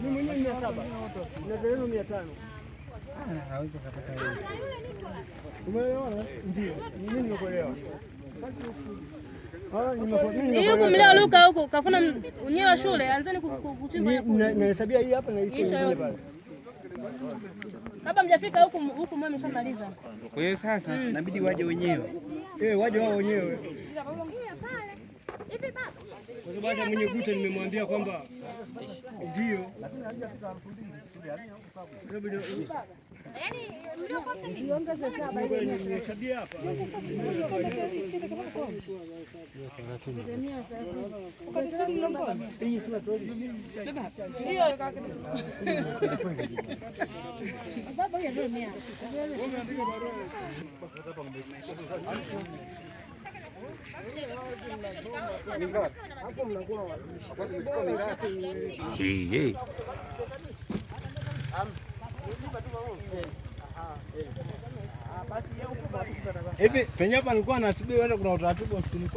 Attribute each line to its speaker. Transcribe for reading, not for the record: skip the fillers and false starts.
Speaker 1: Mimi mwenyewe 700 na zenu 500. Umeelewa? Ndio. Mimi nimekuelewa.
Speaker 2: Huku mlio luka huku kafuna unyewe wa shule, anzeni kuchimba.
Speaker 1: Nahesabia hii hapa na hii nyingine pale.
Speaker 2: Kabla mjafika huku huku mwe mshamaliza.
Speaker 3: Kwa hiyo sasa inabidi waje wenyewe.
Speaker 1: Eh, waje wao wenyewe. Kwa sababu hata mwenye guta nimemwambia kwamba ndio. Nimehesabia hapa.
Speaker 3: Hivi penye hapa nilikuwa nasubiri wenda kuna utaratibu ofisini.